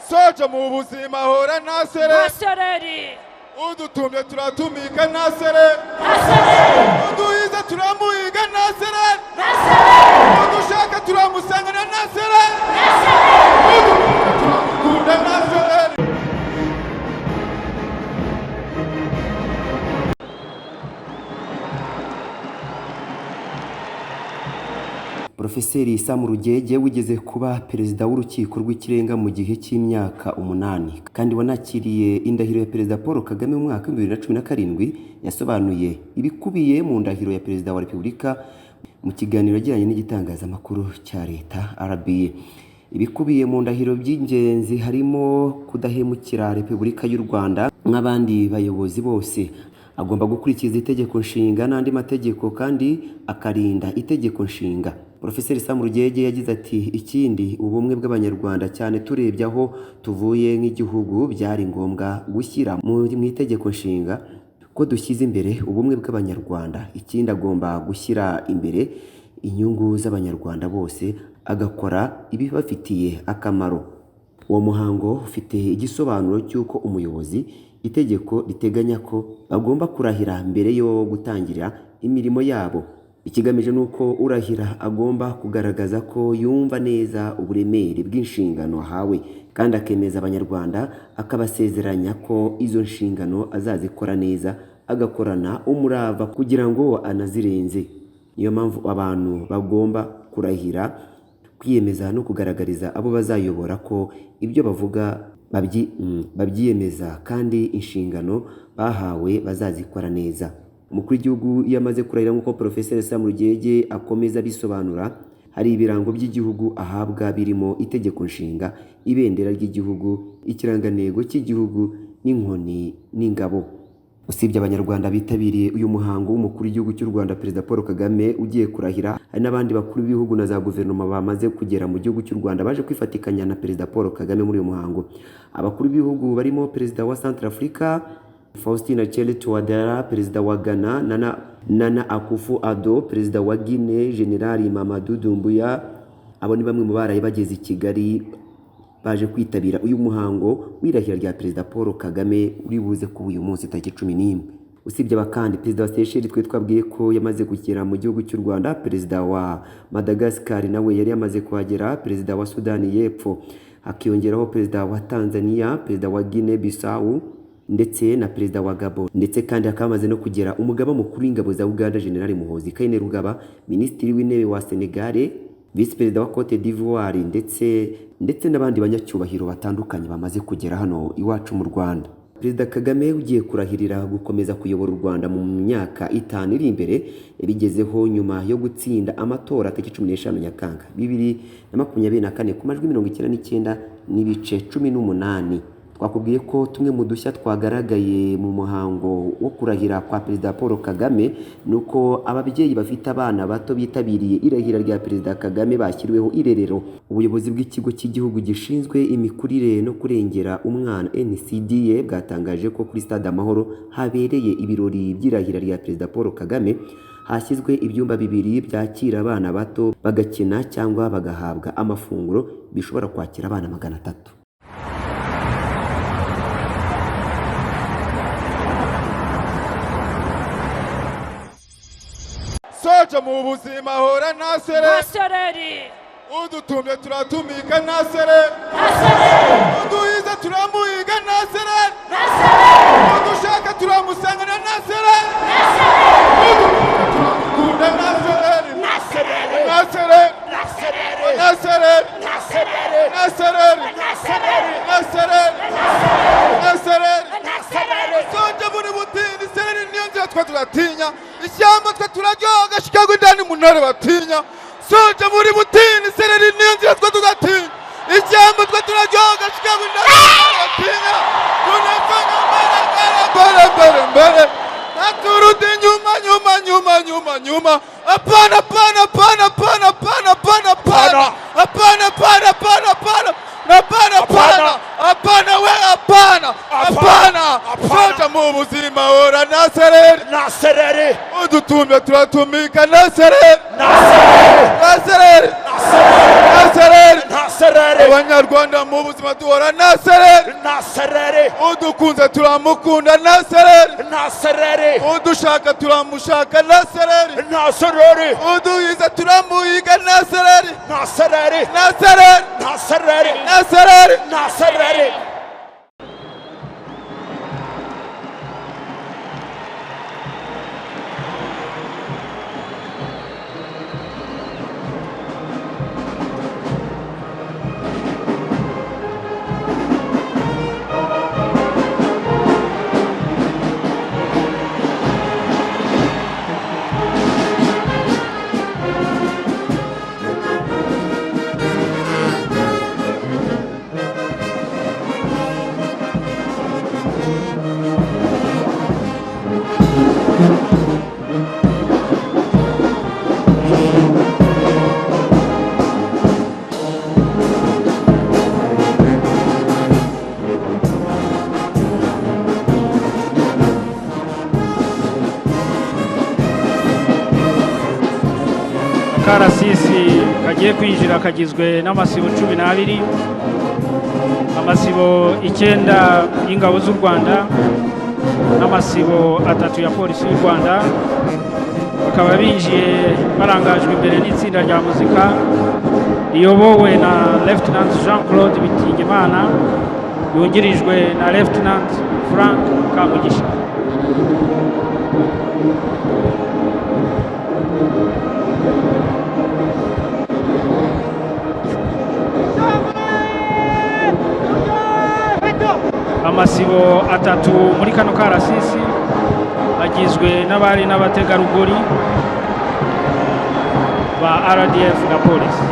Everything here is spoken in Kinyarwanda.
Soja mu buzima hora nta sereri, udutumye turatumika nta sereri, uduhize turamuhiga nta sereri, udushaka turamusangana nta sereri, udukunda turamukunda nta sereri. Porofeseri Sam Rugege, wigeze kuba perezida w'Urukiko rw'Ikirenga mu gihe cy'imyaka 8 kandi wanakiriye indahiro ya Perezida Paul Kagame mu mwaka wa 2017, yasobanuye ibikubiye mu ndahiro ya Perezida wa Repubulika mu kiganiro yagiranye n'igitangazamakuru cya leta RBA. Ibikubiye mu ndahiro by'ingenzi harimo kudahemukira Repubulika y'u Rwanda. Nk'abandi bayobozi bose, agomba gukurikiza Itegeko Nshinga n'andi mategeko kandi akarinda Itegeko Nshinga. Profeseri Sam Rugege yagize ati: "Ikindi, ubumwe bw'Abanyarwanda, cyane turebye aho tuvuye nk'igihugu, byari ngombwa gushyira mu Itegeko Nshinga ko dushyize imbere ubumwe bw'Abanyarwanda. Ikindi, agomba gushyira imbere inyungu z'Abanyarwanda bose, agakora ibibafitiye akamaro." Uwo muhango ufite igisobanuro cy'uko umuyobozi itegeko riteganya ko bagomba kurahira mbere yo gutangira imirimo yabo. Ikigamije ni uko urahira agomba kugaragaza ko yumva neza uburemere bw'inshingano ahawe, kandi akemeza Abanyarwanda, akabasezeranya ko izo nshingano azazikora neza, agakorana umurava kugira ngo anazirenze. Niyo mpamvu abantu bagomba kurahira, kwiyemeza no kugaragariza abo bazayobora ko ibyo bavuga babyiyemeza kandi inshingano bahawe bazazikora neza. Umukuru w'Igihugu iyo amaze kurahira, nk'uko Porofeseri Sam Rugege akomeza abisobanura, hari ibirango by'igihugu ahabwa birimo Itegeko Nshinga, ibendera ry'igihugu, ikirangantego cy'igihugu n'inkoni n'ingabo. Usibye Abanyarwanda bitabiriye uyu muhango w'Umukuru w'Igihugu cy'u Rwanda, Perezida Paul Kagame, ugiye kurahira, hari n'abandi bakuru b'ibihugu na za guverinoma bamaze kugera mu gihugu cy'u Rwanda, baje kwifatikanya na Perezida Paul Kagame muri uyu muhango. Abakuru b'ibihugu barimo Perezida wa Centrafrica, Faustin Archange Touadera, Perezida wa Ghana, Nana Akufo-Addo, Perezida wa Guinea, General Mamadou Doumbouya. Abo ni bamwe mu baraye bageze i Kigali baje kwitabira uyu muhango w'irahira rya Perezida Paul Kagame uri buze kuba uyu munsi tariki 11. Usibye aba kandi, Perezida wa Seychelles twe twabwiye ko yamaze kugera mu gihugu cy'u Rwanda, Perezida wa Madagascar nawe yari yamaze kuhagera, Perezida wa Sudani y'Epfo, hakiyongeraho Perezida wa Tanzania, Perezida wa Guinea Bissau ndetse na Perezida wa Gabon. Ndetse kandi hakaba hamaze no kugera Umugaba Mukuru w'Ingabo za Uganda, General Muhoozi Kainerugaba, Minisitiri w'Intebe wa Senegal, Visi Perezida wa Cote d'Ivoire ndetse n'abandi banyacyubahiro batandukanye bamaze kugera hano iwacu mu Rwanda. Perezida Kagame ugiye kurahirira gukomeza kuyobora u Rwanda mu myaka 5 iri imbere, yabigezeho nyuma yo gutsinda amatora tariki 15 Nyakanga 2024 ku majwi 99.18. Twakubwiye ko tumwe mu dushya twagaragaye mu muhango wo kurahira kwa Perezida Paul Kagame ni uko ababyeyi bafite abana bato bitabiriye irahira rya Perezida Kagame bashyiriweho irerero. Ubuyobozi bw'Ikigo cy'Igihugu gishinzwe imikurire no kurengera umwana, NCDA, bwatangaje ko kuri Stade Amahoro habereye ibirori by'irahira rya Perezida Paul Kagame hashyizwe ibyumba bibiri byakira abana bato bagakina cyangwa bagahabwa amafunguro, bishobora kwakira abana 300. Soja mu buzima hora nta sereri, udutumye turatumika nta sereri, uduhize turamuhiga nta sereri, udushaka turamusangana nta sereri, udukunda turamukunda nta sereri, nta sereri, nta sereri, nta sereri, nta sereri, nta sereri. Soja muri butini, sereri niyo nzira, twe turatinya ishyamba, twe turaryoga Chicago indani mu ntare batinya. Soja muri butini, sereri niyo nzira, twe tugatinya ishyamba, twe turaryoga Chicago indani mu ntare batinya. Tunafanya mbere mbere mbere mbere, haturudi nyuma nyuma nyuma nyuma nyuma. Hapana, hapana, hapana, hapana, hapana, hapana, hapana, hapana, hapana, hapana, hapana, hapana, hapana, hapana, we hapana, hapana. Soja mu buzima hora na sereri, na sereri, udutumye turatumika na sereri, na sereri, na sereri, na sereri, na sereri. Na sereri. Abanyarwanda mu buzima duhora na sereri. Nta sereri. Udukunze turamukunda na sereri. Nta sereri. Udushaka turamushaka na sereri. Nta sereri. Uduhiza turamuhiga na sereri. Nta sereri. Na sereri. Nta sereri. Na sereri. Nta sereri. Akarasisi kagiye kwinjira kagizwe n'amasibo 12, amasibo 9 y'ingabo z'u Rwanda n'amasibo 3 ya polisi y'u Rwanda. Bakaba binjiye barangajwe imbere n'itsinda rya muzika riyobowe na Lieutenant Jean Claude Bitingimana, yungirijwe na Lieutenant Frank Kamugisha. Amasibo 3 muri kano karasisi agizwe n'abari n'abategarugori ba RDF na polisi.